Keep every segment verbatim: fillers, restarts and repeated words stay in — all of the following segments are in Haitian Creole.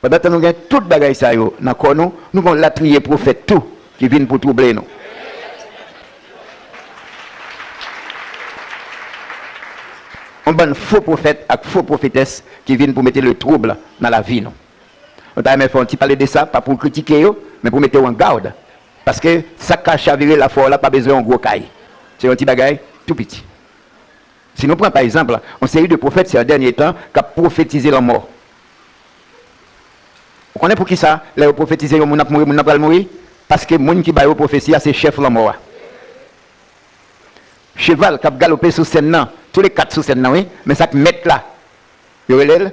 Pandan tan nou gen tout bagay sa yo nan kò nou, nou gen yon latriye pwofèt tou ki vin pou twouble nou. Yon bann fo pwofèt ak fo pwofetès ki vin pou mete le trouble nan lavi nou. Nou ta renmen fè yon ti pale de sa, pa pou kritike yo, men pou mete w an gad. Paske sa k ka chavire lafwa w la pa bezwen yon gwo kay. Se yon ti bagay tou piti. Si nou pran, pa egzanp, yon seri de pwofèt se an dènye tan k ap pwofetize lanmò. Ou konnen poukisa, lè yo pwofetize yon moun ap mouri, moun nan pral mouri? Paske moun ki ba yo pwofesi a se chèf lanmò a. Cheval k ap galope sou sèn nan, tou le kat sou sèn nan, wi, men sa k mèt la, yo rele l,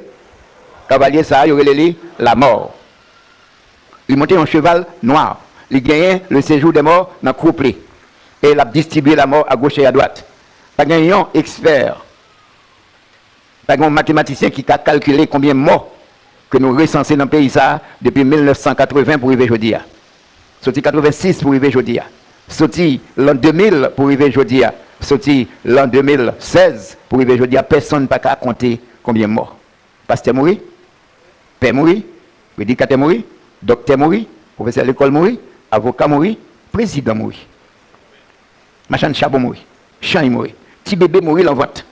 kavalye sa a, yo rele li lamò. Li monte yon cheval nwa. Li genyen le séjour des morts nan kwoup li. E l ap distribye lamò agoch e adwat. Pa gen yon ekspè, pa gen yon matematisyen ki ka kalkile konbyen mò ke nou resanse nan peyi sa a depi mil nèf san katreven pou rive jodi a. Soti katreven sis pou rive jodi a. Soti lan de mil pou rive jodi a. Soti lan de mil sèz pou rive jodi a. Pèsonn pa ka konte konbyen mò. Pastè mouri, pè mouri, predikatè mouri, doktè mouri, pwofesè lekòl mouri, avoka mouri, prezidan mouri. Machann chabon mouri, chany mouri, ti bebe mouri lan vant.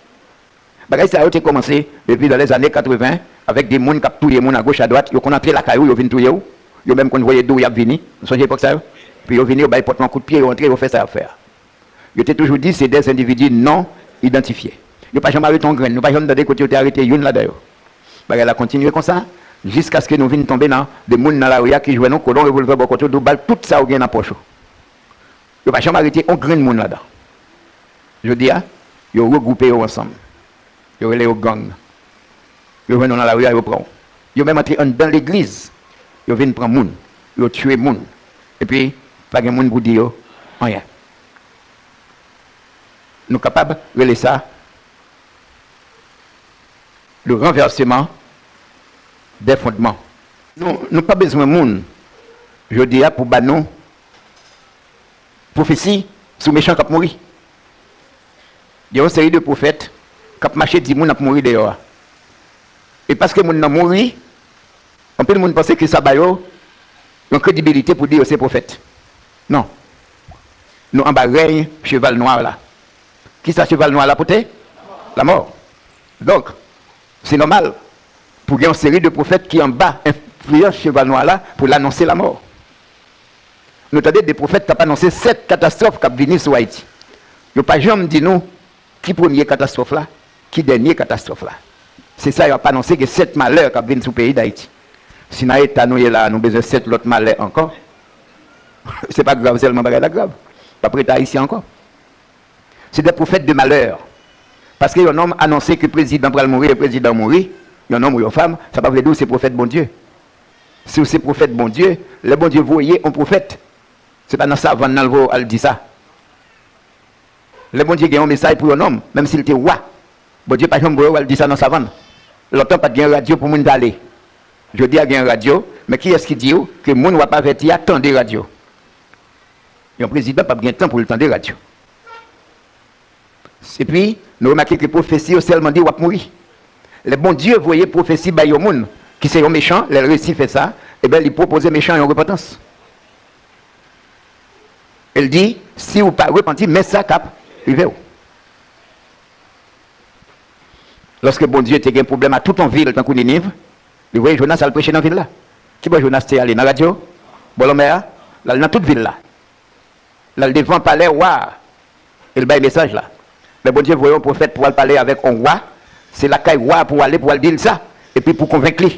Bagay sa yo te kòmanse depi dan lèzane katreven avèk de moun k ap touye moun agoch adwat, yo konn antre lakay ou, yo vin touye w, yo menm konn voye di w y ap vini. Nou sonje epòk sa yo? Epi yo vini, yo bay pòt lan kout pye, yo antre, yo fè sa y ap fè a. Yo te toujou di se de endividi non idantifye. Yo pa janm arete yon grenn, nou pa janm tande kote yo te arete youn ladan yo. Bagay la kontinye konsa, jiskaske nou vin tonbe nan de moun nan lari a ki jwenn yon kolon revolvè bò kote w, di w ba l tout sa w gen nan pòch ou. Yo pa janm arete yon grenn moun ladan. Jodi a, yo regwoupe yo ansanm. Yo rele yo gang. Yo jwenn ou nan lari a, yo pran w. Yo menm antre anndan legliz. Yo vin pran moun. Yo tiye moun. Epi, pa gen moun pou di yo anyen. Nou kapab rele sa le renversement des fondements. Nou, nou pa bezwen moun jodi a pou ba nou pwofesi sou mechan k ap mouri. Gen yon seri de pwofèt k ap mache di moun ap mouri deyò a. E paske moun nan mouri, anpil moun panse ke sa ba yo yon kredibilite pou di yo se pwofèt. Non. Nou anba rèy cheval nwa la. Kisa cheval nwa la pote? Lamò. Donk, se nòmal pou gen yon seri de pwofèt ki anba enfliyans cheval nwa la pou l anonse lamò. Nou tande de pwofèt k ap anonse sèt katastwòf k ap vini sou Ayiti. Yo pa janm di nou ki premye katastwòf la, ki dènye katastwòf la. Se sa y ap anonse, gen sèt malè k ap vin sou peyi Dayiti. Si nan eta nou ye la a, nou bezwen sèt lòt malè ankò, se pa grav sèlman, bagay la grav. P ap ret ayisyen ankò. Se de pwofèt de malè. Paske yon nonm anonse ke prezidan pral mouri e prezidan mouri, yon nonm ou yon fanm, sa pa vle di w se pwofèt Bondye. Si w se pwofèt Bondye, lè Bondye voye yon pwofèt, se pa nan savann nan l voye w al di sa. Lè Bondye gen yon mesaj pou yon nonm, menm si l te wa, Bondye pa janm voye w al di sa nan savann. Lontan pa t gen radyo pou moun pale. Jodi a gen radyo, men kiyès ki di w ke moun w ap avèti a tande radyo? Yon prezidan p ap gen tan pou l tande radyo. Epi, nou remake ke pwofesi yo sèlman di w ap mouri. Lè Bondye voye pwofesi bay yon moun ki se yon mechan, lè l resi fè sa, ebyen, li pwopoze mechan yon repantans. E l di, si w pa repanti, men sa k ap rive w. Lòske Bondye te gen pwoblèm ak tout yon vil tankou Niniv, li voye Jonas al preche nan vil la. Kibò Jonas te ale? Nan radyo? Bò lanmè a? L al nan tout vil la. L al devan palè wa a, e l bay mesaj la. Lè Bondye voye yon pwofèt pou al pale avèk yon wa, se lakay wa a pou w ale pou w al di l sa, epi pou konvenk li.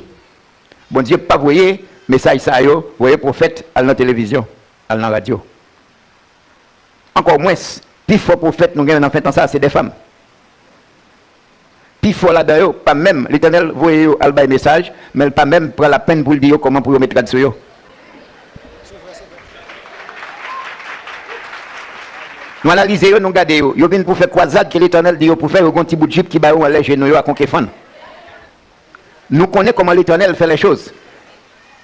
Bondye pa voye mesaj sa yo, voye pwofèt al nan televizyon, al nan radyo. Ankò mwens, pifò pwofèt nou gen nan fen tan sa a, se de fanm. Pifò ladan yo pa menm, Letènèl voye yo al bay mesaj, men l pa menm pran lapenn pou l di yo kòman pou yo met rad sou yo. Nou analize yo, nou gade yo. Yo vin pou fè kwazad ke Letènèl di yo pou fè, yo gen yon ti bout jip ki ba yo anlè jenou yo ak yon kefann. Nou konnen kòman Letènèl fè lèchoz.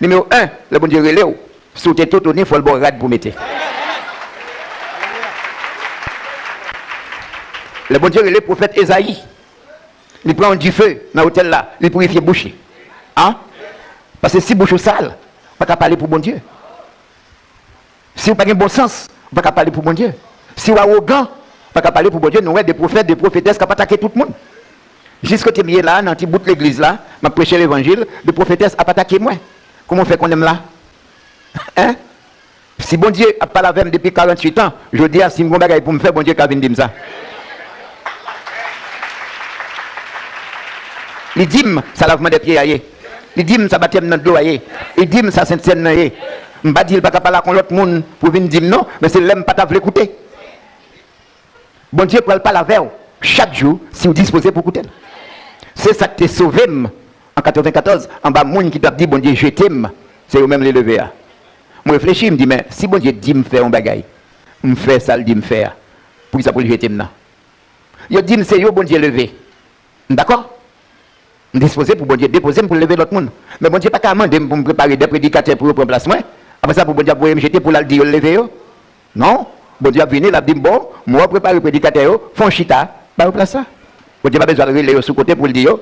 Nimewo en, lè Bondye rele w, si w te totonnen, fò l ba w rad pou mete. Lè Bondye rele pwofèt Ezayi, li pran yon dife nan otèl la, li pirifye bouch li. An? Paske si bouch ou sal, ou pa ka pale pou Bondye. Si w pa gen bon sans, ou pa ka pale pou Bondye. Si w awogan, ou pa ka pale pou Bondye. Nou wè de pwofèt, de pwofetès k ap atake tout moun. Jis kote m ye la, nan ti bout legliz la, m ap preche levanjil, de pwofetès ap atake mwen. Kòman w fè konnen m la? Hein? Si Bondye ap pale avè m depi karanntuit an, jodi a, si m gon bagay pou m fè, Bondye ka vin di m sa. Li di m sa lavman dè pye a ye. Li di m sa batèm nan dlo a ye. Li di m sa sentsèn nan ye. M pa di l pa ka pale ak yon lòt moun pou vin di m non, men se lè m pa ta vle koute. Bondye pral pale avè w chak jou si w dispoze pou koute l. Se sa k te sove m an katrevenkatòz, anba moun ki t ap di Bondye jete m, se yo menm li leve a. M reflechi, m di, men si Bondye di m fè yon bagay, m fè sa l di m fè a, poukisa pou l jete m nan? Yo di m se yo Bondye leve. M dakò. M dispoze pou Bondye depoze m pou l leve lòt moun. Men Bondye pa ka mande m pou m prepare de predikatè pou yo pran plas mwen. Apre sa, pou Bondye ap voye m jete pou l al di yo l leve yo. Non. Bondye ap vini, l ap di m, bon, mwen w ap prepare predikatè yo, fè yon chita, ba yo plas la. Bondye pa bezwen al rele yo sou kote pou l di yo,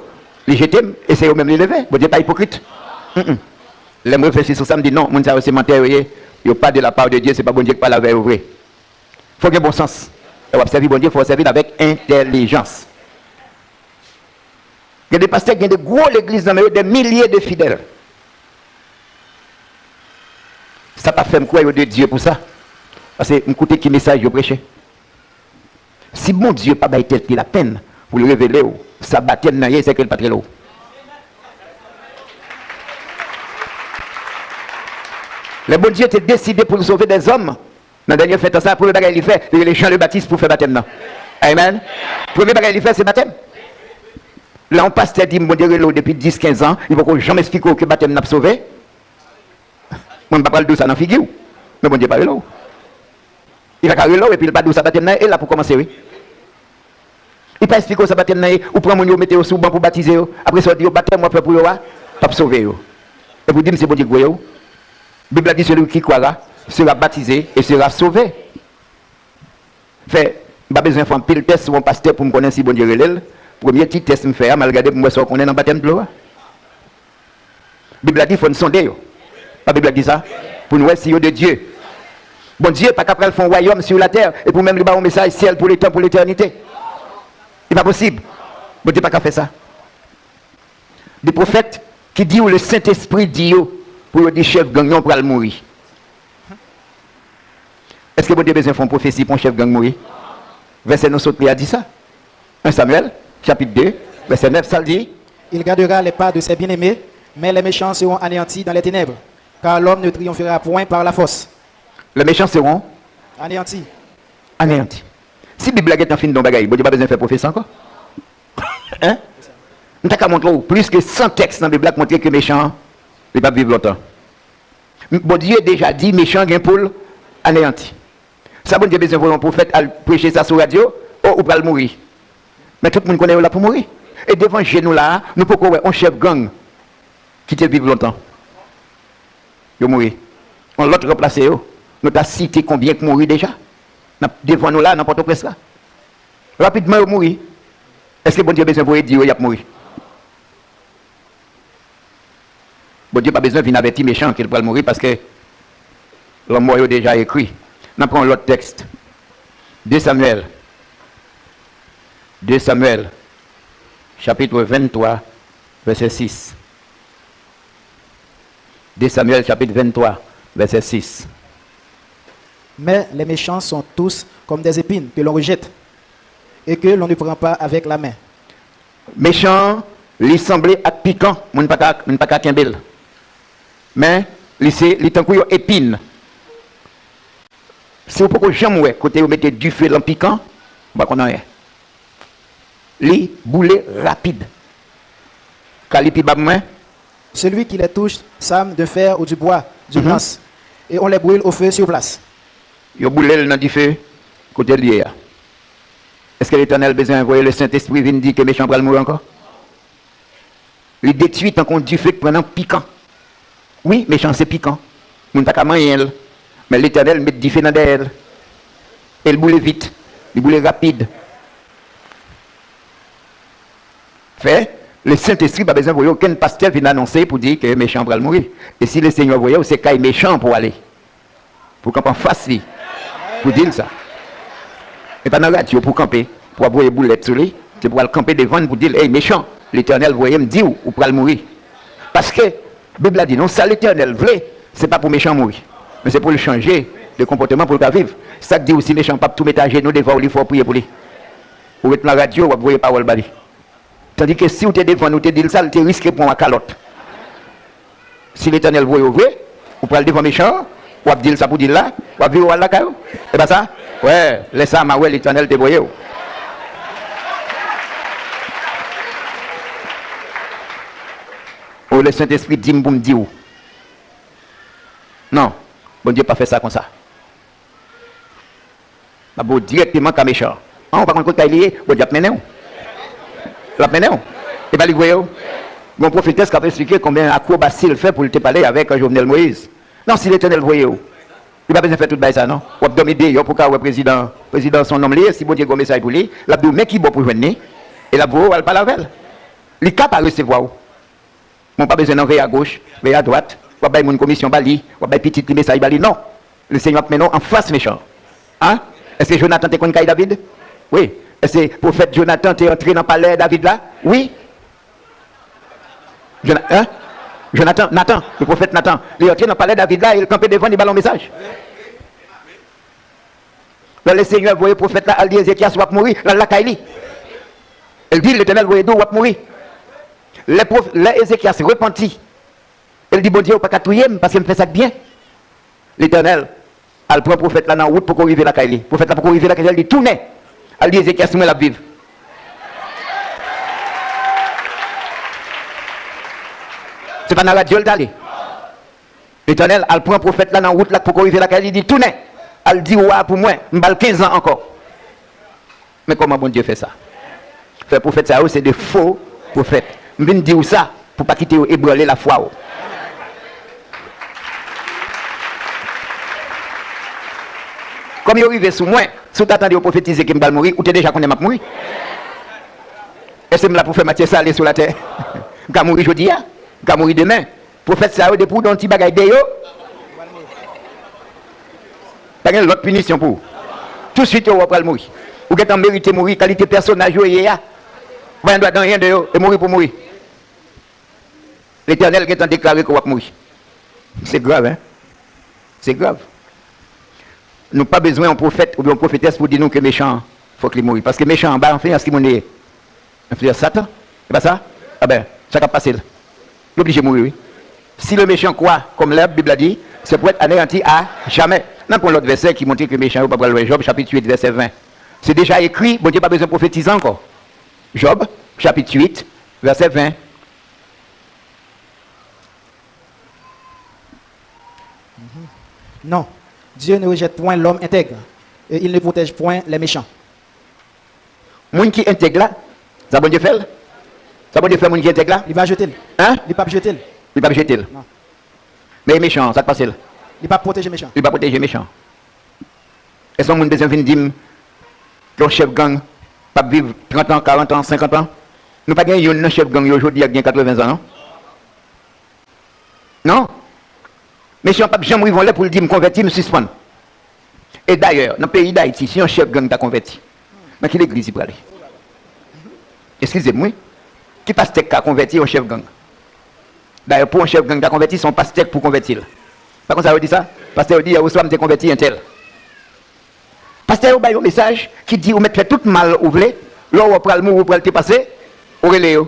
li jete m, e se yo menm li leve. Bondye pa ipokrit. Mm, mm. Lè m reflechi sou sa, m di, non, moun sa yo se mantè yo ye. Yo pa de la part de Dieu, se pa Bondye k pale avè yo vre. Fò w gen bon sans. Lè w ap sèvi Bondye, fò w sèvi l avèk entèlijans. Gen de pastè ki gen de gwo legliz nan men yo, de milye de fidèl. Sa pa fè m kwè yo de Dye pou sa. Paske m koute ki mesaj yo preche. Si Bondye pa bay tèt li lapenn pou l revele w sa batèm nan ye, se ke l pa t rele w. Lè Bondye te deside pou l sove dèzòm, nan dènye fen tan sa, premye bagay li fè, li rele Jan le Batis pou fè batèm nan. Amen. Premye bagay li fè, se batèm. Lè yon pastè di m Bondye rele w depi dis, kenz an, li poko janm esplike w ke batèm nan ap sove, mwen m pa pral di w sa nan figi w. Men Bondye pa rele w. Li pa ka rele w epi l pa di w sa batèm nan ye, e la pou kòmanse, wi. Li pa esplike w sa batèm nan ye, ou pran moun yo, ou mete yo sou ban pou batize yo, apre sa w di yo batèm w ap fè pou yo a p ap sove yo. Epi w di m se Bondye k voye w. Bib la di celui qui croira sera baptisé et sera sauvé. Fè, m pa bezwen fè anpil tès sou yon pastè pou m konnen si Bondye rele l. Premye ti tès m fè a, m al gade pou m wè sa w konnen nan batèm dlo a. Bib la di fò n sonde yo. Pa Bib la di sa? Pou n wè si yo de Dye. Bondye pa ka pral fè yon wayòm sou latè epi w menm li ba w yon mesaj syèl pou letan, pou letènite. Li pa posib. Bondye pa ka fè sa. De pwofèt ki di w le Sentespri di yo pou yo di chèf gang yo pral mouri. Èske Bondye bezwen fè yon pwofesi pou yon chèf gang mouri? Vèsè nou sot li a di sa. En Samyèl, chapit de, vèsè nèf, sa l di? Il gardera les pas de ses bien-aimés, mais les méchants seront anéantis dans les ténèbres, car l'homme ne triomphera point par la force. Les méchants seront anéantis. Anéantis. Si Bib la gentan fin di yon bagay, Bondye pa bezwen fè pwofesi ankò. Hein? M ta ka montre w plis ke san tèks nan Bib la k montre ke mechan an, li p ap viv lontan. Bondye deja di mechan an gen pou l aneyanti. Sa Bondye bezwen voye yon pwofèt al preche sa sou radyo? O, ou pral mouri. Men tout moun konnen yo la pou mouri. E devan je nou la a, nou poko wè yon chèf gang ki te viv lontan. Yo mouri. Yon lòt ranplase yo. Nou ta site konbyen k mouri deja. Nan, devan nou la, nan Pòtoprens la. Rapidman, yo mouri. Èske Bondye bezwen voye di yo y ap mouri? Bondye pa bezwen vin avèti mechan ke l pral mouri, paske lanmò yo deja ekri. N ap pran yon lòt tèks. De Samyèl. De Samyèl, chapit venntwa, vèsè sis. De Samyèl, chapit venntwa, vèsè sis. Mais les méchants sont tous comme des épines que l'on rejette et que l'on ne prend pas avec la main. Mechan an, li sanble ak pikan, moun pa ka, moun pa ka kenbe l. Men, li se, li tankou yon epin. Si w poko janm wè kote yo mete dife lan pikan, ou pa konn anyen. Li boule rapid. Ka li pi ba mwen. Celui qui les touche s'arme de fer ou du bois, d'une lance, et on les brûle au feu sur place. Yo boule l nan dife kote l ye a. Èske Letènèl bezwen voye Lesentespri vin di ke mechan pral mouri ankò? Li detwi tankou yon dife k pran nan pikan. Wi, mechan se pikan. Moun pa ka manyen l. Men Letènèl met dife nan dèyè l. E l boule vit. Li boule rapid. Fè, Lesentespri pa bezwen voye okenn pastè vin anonse pou di ke mechan an pral mouri. E si Lesenyè voye w, se kay mechan an pou w ale. Pou w kanpe anfas li, pou di l sa. E pa nan radyo pou w kanpe, pou w ap voye boulèt sou li. Se pou w al kanpe devan l pou di l, "Ey, mechan, Letènèl voye m di w, ou pral mouri." Paske Bib la di nou, sa Letènèl vle, se pa pou mechan an mouri, men se pou l chanje de konpòteman, pou l ka viv. Sa k di w si mechan an p ap tou met ajenou devan w, li fè w priye pou li? Ou ret nan radyo, w ap voye pawòl ba li. Tandike si w te devan l, ou te di l sa, l te riske pran w a kalòt. Si Letènèl voye w vre, ou pral devan mechan an, w ap di l sa pou di l la, w ap vire w al lakay ou. E pa sa? Wè, lè sa a, m a wè Letènèl te voye w. O, Lesentespri di m pou m di w. Non, Bondye pa fè sa konsa. L ap voye w dirèkteman kay mechan an. An, ou pa konn kot kay li ye, Bondye ap mennen w. L ap mennen w. E pa li k voye w. Gon pwofetès k ap esplike konbyen akwobasi l fè pou l te pale avèk Jovenel Moïse. Non, si Letènèl voye w, li pa bezwen fè tout bagay sa non. W ap dòmi deyò pou w ka wè prezidan an. Prezidan an se yon nonm li ye, si Bondye gen yon mesaj pou li, l ap di w men ki bò pou jwenn li, e l ap voye w al pale avè l. Li ka pa resevwa w. Men w pa bezwen nan veye agoch, veye adwat, w ap bay moun komisyon ba li, w ap bay pitit li mesaj ba li, non. Lesenyè ap mennen w anfas mechan an. Èske Jonatan te konn kay David? Wi. Èske pwofèt Jonatan te antre nan palè David la? Wi. Jona-, en? Jonatan, Natan, le pwofèt Natan, li antre nan palè David la e l kanpe devan, li ba l yon mesaj. Lè Lesenyè voye pwofèt la al di Ezekyas, "W ap mouri," l al lakay li. E l di, "Letènèl voye di w, w ap mouri." Lè pwof-, lè Ezekyas repanti, e l di, "Bondye, ou pa ka touye m paske m fè sa k byen." Letènèl al pran pwofèt la nan wout, poko rive lakay li. Pwofèt la poko rive lakay li, li tounen al di Ezekyas, "Mwen l ap viv." Se pa nan radyo l t ale. Letènèl al pran pwofèt la nan wout la k poko rive lakay li, li di, "Tounen, al di wa a pou mwen, m ba l kenz an ankò." Men kòman Bondye fè sa? Fè pwofèt sa yo se de fo pwofèt. M vin di w sa pou pa kite yo ebranle lafwa w. Kòm yo rive sou mwen, si w ta tande yo pwofetize ke m pral mouri, ou te deja konnen m ap mouri. Èske m la pou fè matyè sa ale sou latè? M ka mouri jodi a, m ka mouri demen. Pwofèt sa yo, depi w gen yon ti bagay de yo, pa gen lòt pinisyon pou ou. Tousuit yo wè w pral mouri. Ou gentan merite mouri, kalite pèsonaj yo ye a. Ou pa gen dwa gen anyen de yo, e mouri pou mouri. Letènèl gentan deklare ke w ap mouri. Se grav, en? Se grav. Nou pa bezwen yon pwofèt oubyen yon pwofetès pou di nou ke mechan an, fòk li mouri. Paske mechan an, anba enfliyans ki moun li ye? Enfliyans Satan. E pa sa? Enben, sa k ap pase l? Li oblije mouri, wi. Si le méchant croît comme l'herbe, Bib la di, c'est pour être anéanti à jamais. N ap pran lòt vèsè ki montre ke mechan yo pa pral wè Jòb, chapit uit, vèsè ven. Se deja ekri, Bondye pa bezwen pwofetize ankò. Jòb, chapit uit, vèsè ven. Non, Dieu ne rejette point l'homme intègre, et il ne protège point les méchants. Moun ki entèg la, sa Bondye fè l? Sa Bondye fè moun ki entèg la? Li pa jete l. Hein? Li p ap jete l. Li p ap jete l. Non. Men mechan an, sa k pase l? Li p ap pwoteje mechan. Li p ap pwoteje mechan. Èske yon moun bezwen vin di m ke yon chèf gang p ap viv trant an, karant an, senkant an? Nou pa gen youn nan chèf gang yo jodi a k gen katreven zan, non? Non. Mesye an p ap janm rive yon lè pou l di m konvèti, m sispann. E dayè, nan peyi Dayiti, si yon chèf gang ta konvèti, nan ki legliz li prale? Eskize m, wi. Ki pastè k ka konvèti yon chèf gang? Dayè, pou yon chèf gang ta konvèti, se yon pastè k pou konvèti l. Pa konsa yo di sa? Pastè yo di, yè oswa m te konvèti entèl. Pastè yo bay yon mesaj ki di ou mèt fè tout mal ou vle, lè w wè w pral mouri, ou pral trepase, ou rele yo.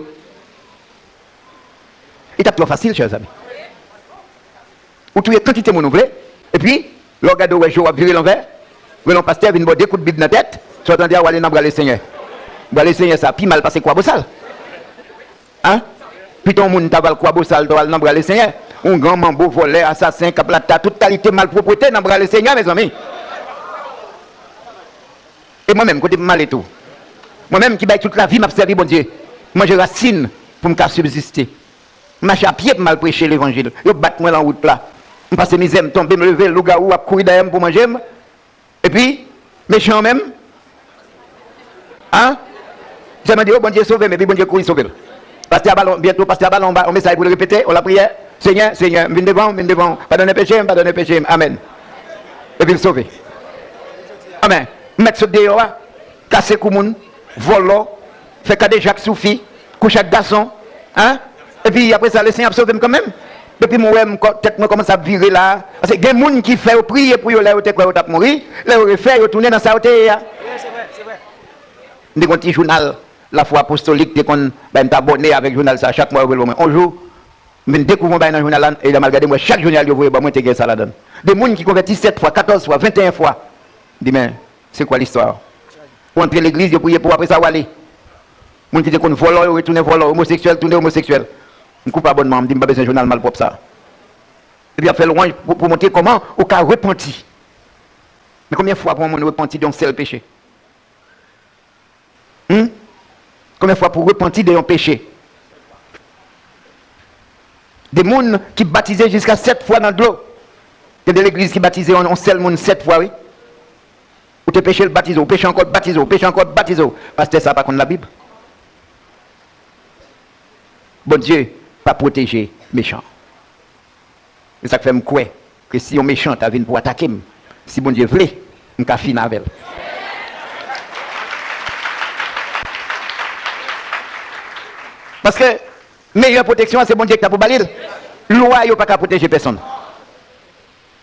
Li t ap twò fasil, chè zanmi. Ou touye kantite moun ou vle, epi, lè w gade w wè je w ap vire lanvè, rele yon pastè vin ba w de kout Bib nan tèt, sa w tande a, w ale nan bra Lesenyè. Bra Lesenyè sa pi mal pase kwa bosal. Hein? Pito yon moun ta va al kwa bosal, ta w al nan bra Lesenyè. Yon gran manbo, vòlè, asasen, k ap lata, tout kalite malpwòpte nan bra Lesenyè, mezanmi. E mwen menm, kote m ale tou? Mwen menm ki bay tout lavi m ap sèvi Bondye, m manje rasin pou m ka sibziste. M mache a pye pou m al preche levanjil. Yo bat mwen lan wout la. M pase mizè, m tonbe, m leve, lougawou ap kouri dèyè m pou manje m. Epi, mechan an menm? Hein? Misye mande, "O, Bondye sove m," epi Bondye kouri sove l. Pastè a ba l on, byento, pastè a ba l on ba-, on mesaj pou l repete, on lapriyè. Senyè, Senyè, m vin devan w, m vin devan w. Padone peche m, padone peche m. Amèn. Epi l sove. Amèn. Mèt sot deyò a, kase kou moun, vòlò, fè kadejak sou fi, kouche ak gason. Hein? Epi apre sa, le Senyè ap sove m kanmenm. Depi m wè m kò-, tèt mwen kòmanse ap vire la. Paske gen moun ki fè yo priye pou yo lè yo te kwè yo t ap mouri, lè yo refè, yo tounen nan sa yo te ye a. M te gen yon ti jounal Lafwa Apostolik te konn bay m, t abòne avèk jounal sa, chak mwa yo voye l ban mwen. On jou, m vin dekouvri yon bagay nan jounal la, e lè m al gade, m wè chak jounal yo voye ban mwen te gen sa ladan l. De moun ki konvèti sèt fwa, katòz fwa, venteyen fwa. M di, men, se kwa listwa a? Ou antre legliz, yo priye pou ou, apre sa, ou ale. Moun ki te konn vòlò, yo retounen vòlò, omoseksyèl, tounen omoseksyèl. M koupe abònman an, m di, m pa bezwen jounal malpwòp sa. Epi y ap fè lwanj pou, pou montre kòman ou ka repanti. Men konbyen fwa pou yon moun repanti de yon sèl peche? Hmm? Konbyen fwa pou repanti de yon peche? De moun ki batize jiska sèt fwa nan dlo. Gen de legliz ki batize yon, yon sèl moun sèt fwa, wi. Ou te peche, l batize w, ou peche ankò, l batize w, ou peche ankò, l batize w. Pastè sa a pa konn Labib. Bondye pa pwoteje mechan. Se sa k fè m kwè ke si yon mechan ta vin pou atake m, si Bondye vle, m ka fin avè l. Paske meyè pwoteksyon an, se Bondye ki ta pou ba li l. Lwa yo pa ka pwoteje pèsonn.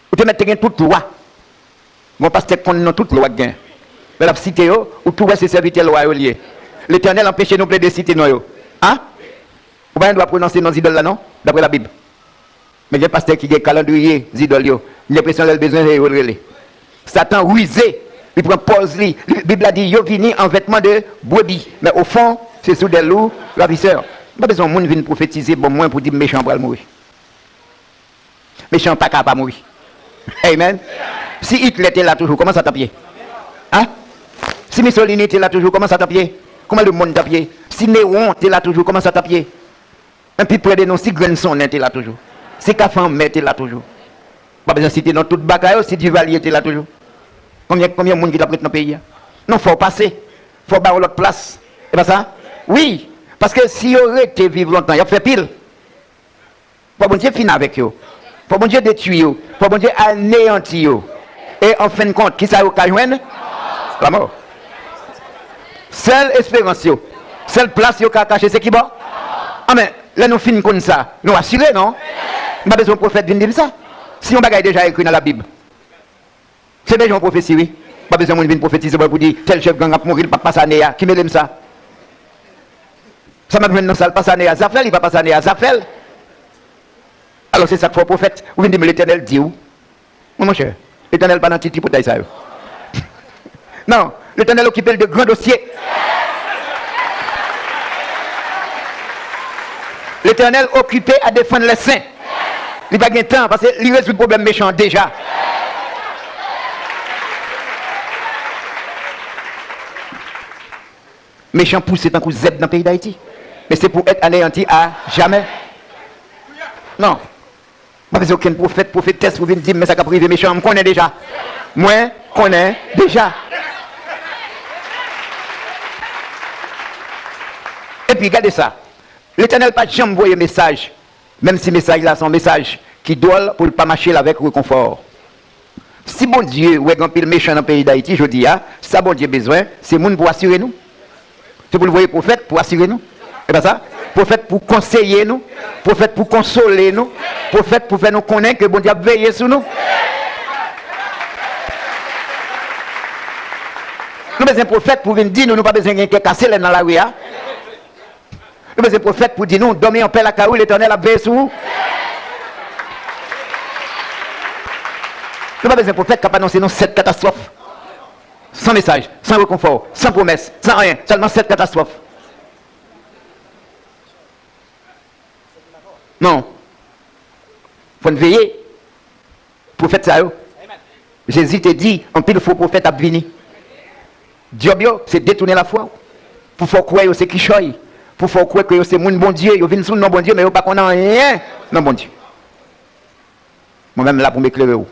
Ou te mèt te gen tout lwa. Gon pastè k konn non tout lwa k gen. Lè l ap site yo, ou tou wè se sèvitè lwa yo l ye. Letènèl anpeche nou plede site non yo. A? Ou pa gen dwa pwononse non zidòl la non, daprè Labib. Men gen pastè ki gen kalandriye zidòl yo. M gen enpresyon lè l bezwen, se yo l rele. Satan rize, li pran pòz li. Li, Bib la di, yo vini an vètman de brebi, men ofon, se sou dè lou ravisè. M pa bezwen yon moun vin pwofetize ban mwen pou di m mechan an pral mouri. Mechan an pa ka pa mouri. Amen. Si Itlè te la toujou, kòman sa t ap ye? Hein? Si Mussolini te la toujou, kòman sa t ap ye? Kòman lemonn t ap ye? Si Newon te la toujou, kòman sa t ap ye? Men pi pre de nou, si grenn sonnen te la toujou, si kafe anmè te la toujou, pa bezwen site non tout bagay yo, si Duvalier te la toujou, konbyen, konbyen moun ki t ap ret nan peyi a? Non, fò w pase, fò w ba yo lòt plas. E pa sa? Wi, paske si yo rete viv lontan, y ap fè pil. Fò Bondye fin avèk yo. Fò Bondye detwi yo. Fò Bondye aneyanti yo. E an fen de kont, kisa yo ka jwenn? Lanmò. Sèl esperans yo, sèl plas yo ka kache, se ki bò? Anben, lè nou fin konn sa, nou asire, non? M pa bezwen yon pwofèt vin di m sa. Si yon bagay deja ekri nan Labib, se deja yon pwofesi, wi. Pa bezwen moun vin pwofetize pou di tèl chèf gang ap mouri, li p ap pase ane a. Ki mele m sa? Sa m ap jwenn nan sa l pase ane a, zafè l, li pa pase ane a, zafè l. Alò, se sa k fè w pwofèt, ou vin di m Letènèl di w. Wi, monchè, Letènèl pa nan ti tripotay sa yo. Non, Letènèl okipe l de gran dosye. Letènèl okipe a defann lè sen. Li pa gen tan, paske li rezoud pwoblèm mechan an deja. Mechan pouse tankou zèb nan peyi Dayiti. Men se pou èt aneyanti a jamè. Non. M pa bezwen okenn pwofèt, pwofetès pou vin di m men sa k ap rive mechan an. M konnen deja. Mwen konnen deja. Epi, gade sa. Letènèl pa janm voye mesaj, menm si mesaj la se yon mesaj ki dwòl, pou l pa mache l avèk rekonfò. Si Bondye wè gen anpil mechan nan peyi Dayiti jodi a, sa Bondye bezwen, se moun pou asire nou. Se pou l voye pwofèt pou asire nou. E pa sa? Pwofèt pou konseye nou, pwofèt pou konsole nou, pwofèt pou fè nou konnen ke Bondye ap veye sou nou. Nou bezwen pwofèt pou vin di nou, nou pa bezwen gen kè kase lè n nan lari a. Nou bezwen pwofèt pou di nou, dòmi anpè lakay ou, Letènèl ap veye sou ou. Nou pa bezwen pwofèt k ap anonse nou sèt katastwòf. San mesaj, san rekonfò, san pwomès, san anyen, sèlman sèt katastwòf. Non. Fò n veye. Pwofèt sa yo. Jezi te di, anpil fo pwofèt ap vini. Djòb yo, se detounen lafwa w. Pou fè w kwè yo se kichòy. Pou fè w kwè ke yo se moun Bondye. Yo vin sou non Bondye, men yo pa konn anyen nan Bondye. Mwen menm la pou m eklere w.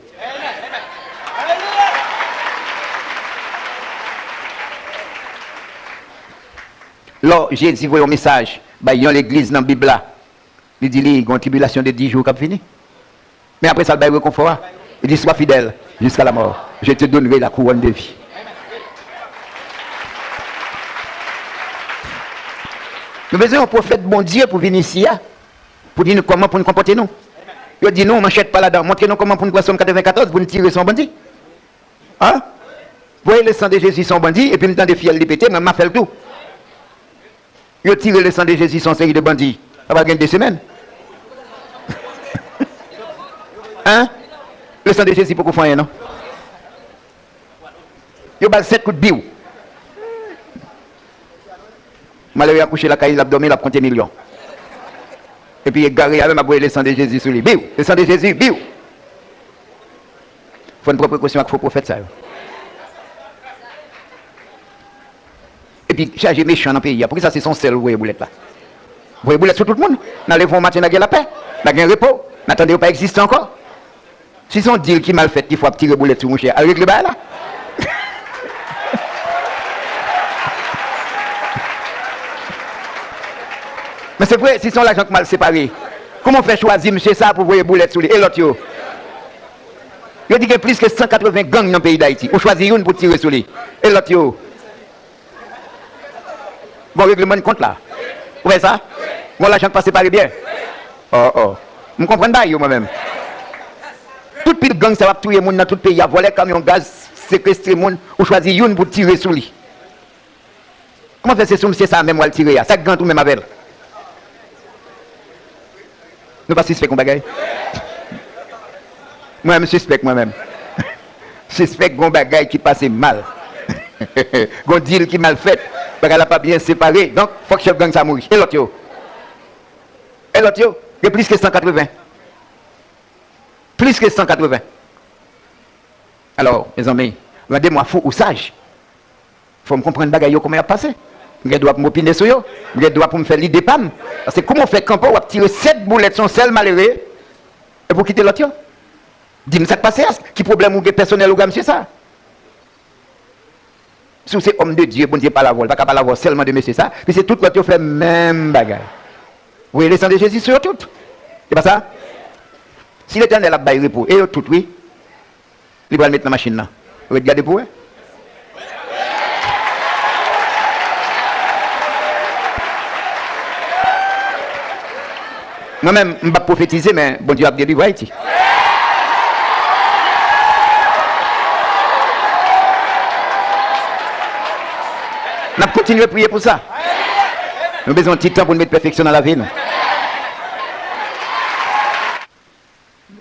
Lò Jezi voye yon mesaj, bay yon legliz nan Bib la. Li di li gen yon tribilasyon de dis jou k ap vini. Men apre sa, l bay rekonfò a. Li di, sois fidèle jusqu'à la mort, je te donnerai la couronne de vie. Nou bezwen yon pwofèt Bondye pou vin isi a, pou di nou kòman pou nou konpòte nou. Yo di nou, manchèt pa ladan, montre nou kòman pou nou pran Sòm katrevenkatòz pou nou tire sou yon bandi. Hein? Voye le sang de Jésus sou yon bandi, epi m tande fyèl li pete, mwen, m a fè l tou. Yo tire le sang de Jésus sou yon seri de bandi. Sa pral gen de semèn. Hein? Le sang de Jésus poko fè anyen, non. Yo ba l sèt kout biw. Malere a kouche lakay li, l ap dòmi, l ap konte milyon. Epi egare a menm ap voye le sang de Jésus sou li. Biw! Le sang de Jésus, biw! Fò n pran prekosyon ak fo pwofèt sa yo. Epi chaje mechan nan peyi a. Poukisa se sou sèl ou voye boulèt la? Voye boulèt sou tout moun. N a leve yon maten, n a gen lapè. N a gen repo. N a tande yo pa egziste ankò. Si se yon dil ki mal fèt ki fè w ap tire boulèt sou mouche, al regle bagay la. Men se vre, si se yon lajan k mal separe, kòman w fè chwazi misye sa pou voye boulèt sou li? E lòt yo? Yo di gen plis ke san katreven gang nan peyi Dayiti. Ou chwazi youn pou tire sou li. E lòt yo? Bon, regleman kont la. Ou wè sa? Bon, lajan k pa separe byen. Oh, oh. M konprann bagay yo, mwen menm. Tout pil gang sa yo ap touye moun nan tout peyi a, vòlè kamyon gaz, sekestre moun, ou chwazi youn pou tire sou li. Kòman fè se sou misye sa menm w al tire a? Sa k gen ant ou menm avè l? Nou pa sispèk yon bagay? Mwen menm sispèk mwen menm. Sispèk gon bagay ki pase mal. Gon dil ki mal fèt. Bagay la pa byen separe. Donk, fòk chèf gang sa mouri. E lòt yo? E lòt yo? Gen plis ke san katreven. Plis ke san katreven. Alò, mezanmi, randez-moi fou ou sage. Fò m konprann bagay yo kòman y ap pase. M gen dwa pou m opine sou yo. M gen dwa pou m fè lide pa m. Paske kòman w fè kanpe w ap tire sèt boulèt sou yon sèl malere, epi w kite lòt yo? Di m sa k pase a. Ki pwoblèm ou gen pèsonèl ou gen a mesye sa? Si w se òm de Dye, Bondye pale avè w, li pa ka pale avè w sèlman de mesye sa, piske tout lòt yo fè menm bagay. Voye le sang de Jésus sou yo tout. Se pa sa? Si Letènèl ap bay repo, e yo tout, wi. Li pral met nan machin nan. Ret gade pou wè. Mwen menm, m p ap pwofetize, men Bondye ap delivre Ayiti. N ap kontinye priye pou sa. Nou bezwen yon ti tan pou n met pèfeksyon nan lavi nou.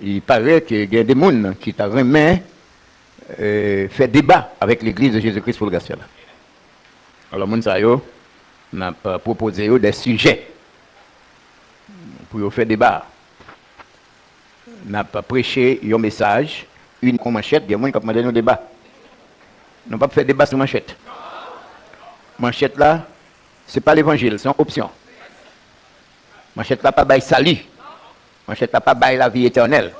Il paraît ke gen de moun ki ta renmen, euh, fè deba avèk Legliz de Jezikri pou Gracia la. Alò, moun sa yo, n ap pwopoze yo de sijè pou yo fè deba a. N ap preche yon mesaj, ini kon manchèt, gen moun k ap mande nou deba. Nou p ap fè deba sou manchèt. Manchèt la, se pa levanjil, se yon opsyon. Manchèt la pa bay sali. Manchèt la pa bay lavi etènèl.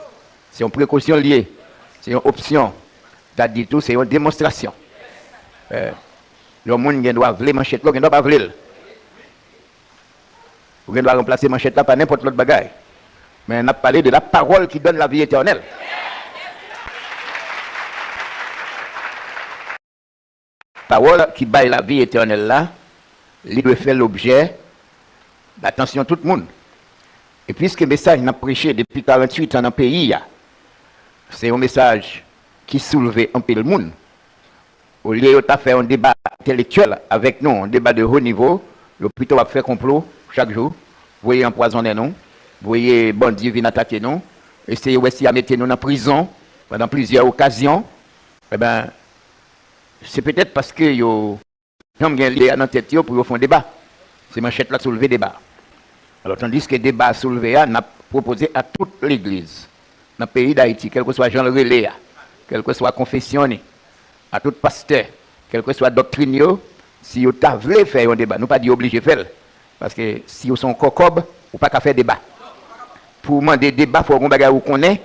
Se yon prekosyon l ye. Se yon opsyon. Ta di tou, se yon demonstrasyon. Eh, yon moun gen dwa vle manchèt la, ou gen dwa pa vle l. Ou gen dwa ranplase manchèt la pa nenpòt lòt bagay. Men n ap pale de la parole qui donne la vie éternelle. Pawòl ki bay lavi etènèl la, li dwe fè lobjè datansyon tout moun. E piske mesaj n ap preche depi karanntuit an nan peyi a, se yon mesaj ki soulve anpil moun, olye yo ta fè yon deba entèlektyèl avèk nou, yon deba de ho nivo, yo pito ap fè konplo chak jou, voye anpwazonnen nou, voye bandi vin atake nou, eseye wè si y a mete nou nan prizon pandan plizyè okazyon. Enben, se petèt paske yo janm gen lide a nan tèt yo pou yo fè yon deba. Se manchèt la k soulve deba a. Alò, tandiske deba a soulve a, n ap pwopoze a tout legliz nan peyi Dayiti, kèlkeswa jan l rele a, kèlkeswa konfesyon ni, a tout pastè, kèlkeswa doktrin yo, si yo ta vle fè yon deba, nou pa di yo oblije fè l, paske si yo se yon kòkòb, ou pa ka fè deba. Pou w mande deba, fò w gen yon bagay ou konnen.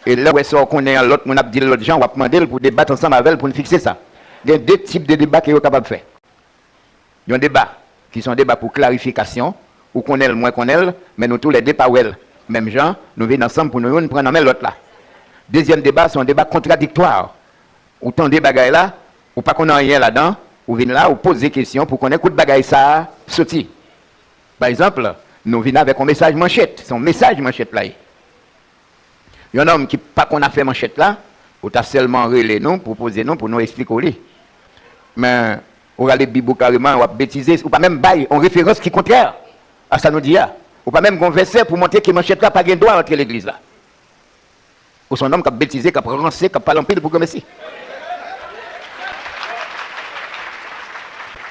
E lè w wè sa w konnen an, lòt moun ap di l lòt jan, w ap mande l pou debat ansanm avè l pou n fikse sa. Gen de tip de deba ke yo kapab fè. Yon deba ki se yon deba pou klarifikasyon. Ou konnen l, mwen konnen l, men nou toulède pa wè l menm jan, nou vin ansanm pou nou youn pran nan men lòt la. Dezyèm deba, se yon deba kontradiktwa. Ou tande bagay la, ou pa konn anyen ladan, ou vin la, ou poze kesyon pou konnen kote bagay sa a soti. Pa egzanp, nou vin avèk yon mesaj manchèt, se yon mesaj manchèt la ye. Yon nonm ki pa konn afè manchèt la, ou ta sèlman rele nou, pwopoze nou pou nou eksplike w li. Men, ou rale Bib ou kareman, w ap betize, ou pa menm bay yon referans ki kontrè a sa nou di a. Ou pa menm gen yon vèsè pou montre ke manchèt la pa gen dwa antre legliz la. Ou se yon nonm k ap betize, k ap ranse, k ap pale anpil pou granmesi.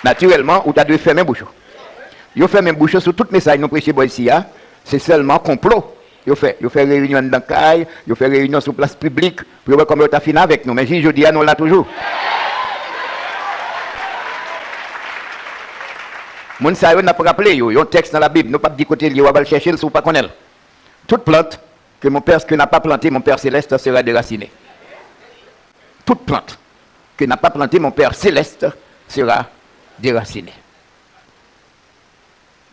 Natirèlman, ou ta dwe fèmen bouch ou. Yo fèmen bouch yo sou tout mesaj nou preche bò isi a, se sèlman konplo yo fè. Yo fè reyinyon anndan kay, yo fè reyinyon sou plas piblik, pou yo wè kòman yo ta fin avèk nou. Men jis jodi a, nou la toujou. Moun sa yo, n ap raple yo, yon tèks nan Labib, nou p ap di kote l ye, w ap al chèche l si w pa konnen l. Toute plante que mon Père, que n'a pas planté mon Père céleste sera déracinée. Toute plante que n'a pas planté mon Père céleste sera déracinée.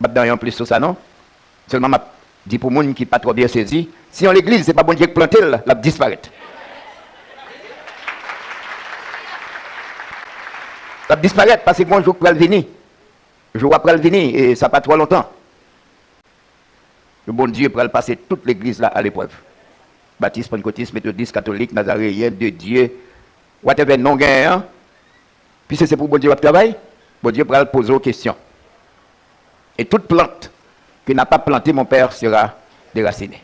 M ap di anyen plis sou sa non. Sèlman m ap di pou moun ki pa twò byen sezi, si yon legliz se pa Bondye k plante l, l ap disparèt. L ap disparèt paske gen yon jou k pral vini. Jou a pral vini e sa pa twò lontan. Bondye pral pase tout legliz la a leprèv. Batis, pannkotis, metodis, katolik, nazareyen, de Dye, whatever non w genyen an, piske se pou Bondye w ap travay, Bondye pral poze w kesyon. Et toute plante que n'a pas planté mon Père sera déracinée.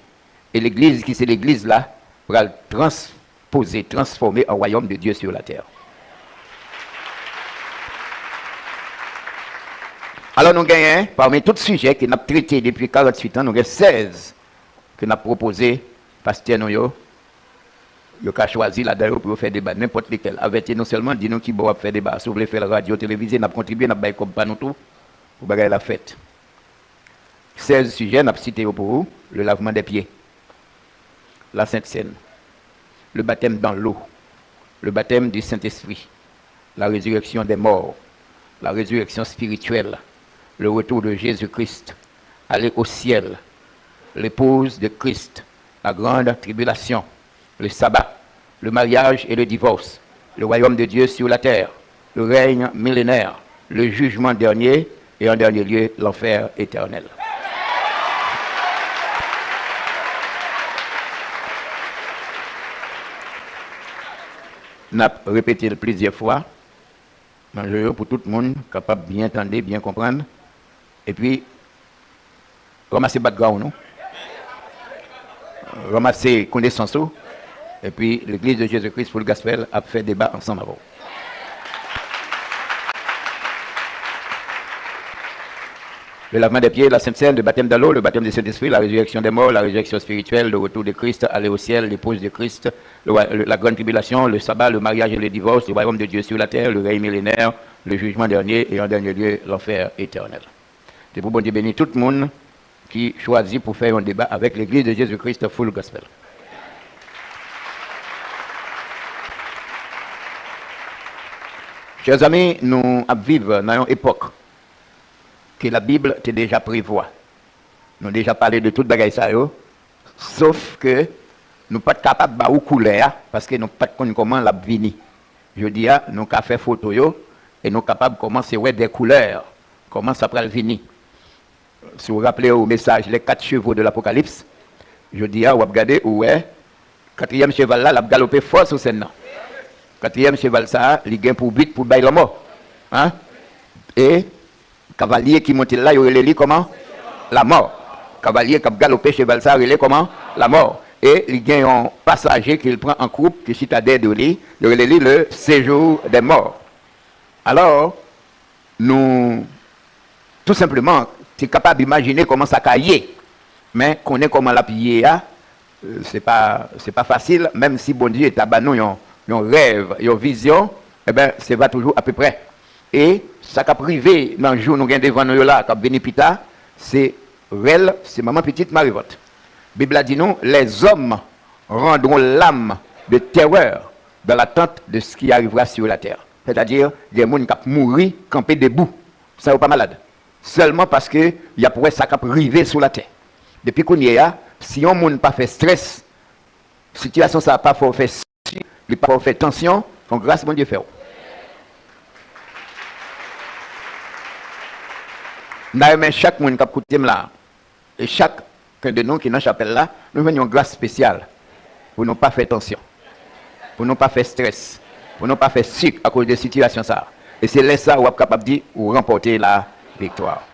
E legliz ki se legliz la pral transpoze, transfòme an wayòm de Dye sur la tè. Alò nou genyen, pami tout sijè ke n ap trete depi karanntuit an, nou gen sèz ke n ap pwopoze pastè nou yo. Yo ka chwazi ladan yo pou yo fè deba nenpòt lekèl. Avèti nou sèlman, di nou ki bò w ap fè deba a. Si w vle fè l radyo, televize, n ap kontribye, n ap bay kòb pa nou tou pou bagay la fèt. Sèz sijè, n ap site yo pou ou, le lavement des pieds, la Sainte Seine, le baptême dans l'eau, le baptême du Saint-Esprit, la résurrection des morts, la résurrection spirituelle, le retour de Jésus-Christ, aller au ciel, l'épouse de Christ, la grande tribulation, le sabbat, le mariage et le divorce, le royaume de Dieu sur la terre, le règne millénaire, le jugement dernier et en dernier lieu, l'enfer éternel. N ap repete l plizyè fwa nan je yo pou tout moun kapab byen tande, byen konprann. Epi, ranmase background ou, ranmase konesans ou, epi Legliz de Jezi Kris Full Gospel ap fè deba ansanm avè w. Le lavement des pieds, la Sainte Seine, le baptême dans l'eau, le baptême du Saint-Esprit, la résurrection des morts, la résurrection spirituelle, le retour de Christ, aller au ciel, l'épouse de Christ, le wa-, le, la grande tribulation, le sabbat, le mariage et le divorce, le royaume de Dieu sur la terre, le règne millénaire, le jugement dernier et en dernier lieu, l'enfer éternel. Se pou Bondye beni tout moun ki chwazi pou fè yon deba avèk Legliz de Jezi Kris Full Gospel. Chè zanmi, nou ap viv nan yon epòk ke Labib te deja prevwa. Nou deja pale de tout bagay sa yo, sof ke nou pa t kapab ba ou koulè a, paske nou pa t konn kòman l ap vini. Jodi a, nou ka fè foto yo e nou kapab kòmanse wè de koulè kòman sa pral vini. Si w raple w mesaj Les Quatre Chevaux de l'Apocalypse, jodi a, w ap gade, ou wè, katriyèm cheval la, l ap galope fò sou sèn nan. Katriyèm cheval sa a, li gen pou but pou bay lanmò. Hein? E kavalye ki monte l la, yo rele li kòman? Lamò. Kavalye k ap galope cheval sa a rele kòman? Lamò. E li gen yon pasaje ke l pran an kwoup, ki chita dèyè do li, yo rele li le séjour des morts. Alò, nou tou senpleman te kapab imajine kòman sa ka ye. Men konnen kòman l ap ye a, se pa, se pa fasil, menm si Bondye ta ban nou yon, yon rèv, yon vizyon, enben, se va toujou apeprè. E sa k ap rive nan jou nou gen devan nou yo la, k ap vini pita, se rèl, se manman pitit marevòt. Bib la di nou, les hommes rendront l'âme de terreur dans l'attente de ce qui arrivera sur la terre. Sètadi, gen moun k ap mouri kanpe debou, san yo pa malad. sèlman paske y ap wè sa k ap rive sou latè. Depi kounye a, si yon moun pa fè strès, sitiyasyon sa a pa fè w fè sik, li pa fè w fè tansyon, se yon gras Bondye fè w. M ta renmen chak moun k ap koute m la, e chak ken de nou ki nan chapèl la, nou jwenn yon gras espesyal pou nou pa fè tansyon, pou nou pa fè strès, pou nou pa fè sik akoz de sitiyasyon sa a. E se lè sa a w ap kapab di ou ranpòte la viktwa.